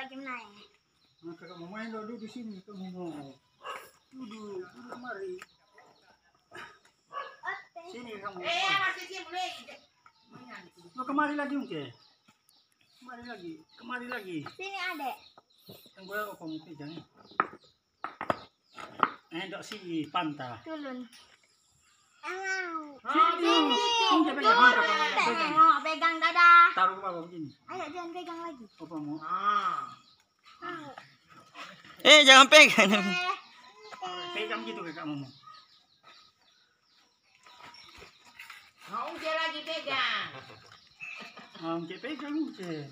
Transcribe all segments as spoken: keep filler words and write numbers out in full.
Nah, kakak mau main dulu di sini, kakak mau mau. Duduk, duduk kemari. Sini kamu. Eh, masih sini, boleh. Lo kemari lagi, Ungke. Kemari lagi, kemari lagi. Sini, Adek. Yang gue apa mau pegang? Eh, dok si panta. Tulun. Sini. Sini. Ungke pegang, pegang, pegang. Pegang, pegang, dadah. Taruh ke bawah begini. Ayo, jangan pegang lagi. Apa mau? Ah. Eh, jangan pegang. Pegang gitu, kakak mau. Mau dia lagi pegang. Mau dia pegang, Ungke.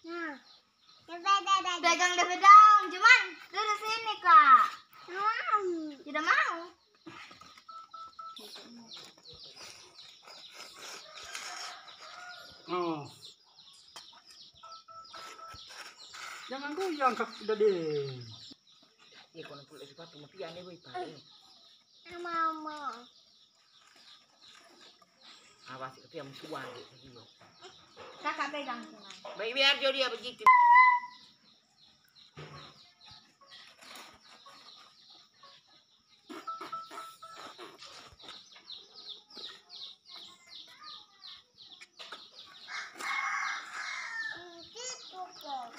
Nah. Pegang deh, pegang. Cuman, duduk sini, Kak. Mau. Tidak mau. Oh. Jangan goyang, Kak, udah deh. Iya, kau nak pula sepatu, mau pian deh, boy, pakai. Mama. Awas, itu yang tua, gitu. Kakak pegang, Tuhan. Baik, biar jo dia begitu.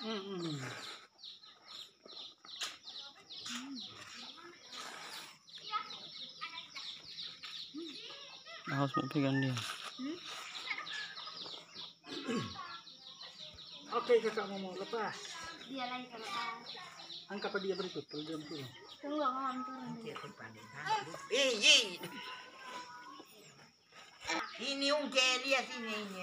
Hmm, hmm. Awas mau pegang dia. Oke, kakak mau, mau lepas. Dia lagi kalau lepas. Angkat apa dia berikut, kalau dia turun. Tunggu, aku mau turun dulu. Iya, aku pandai. Eh, iya. Ini Ungke, lihat sini, ini.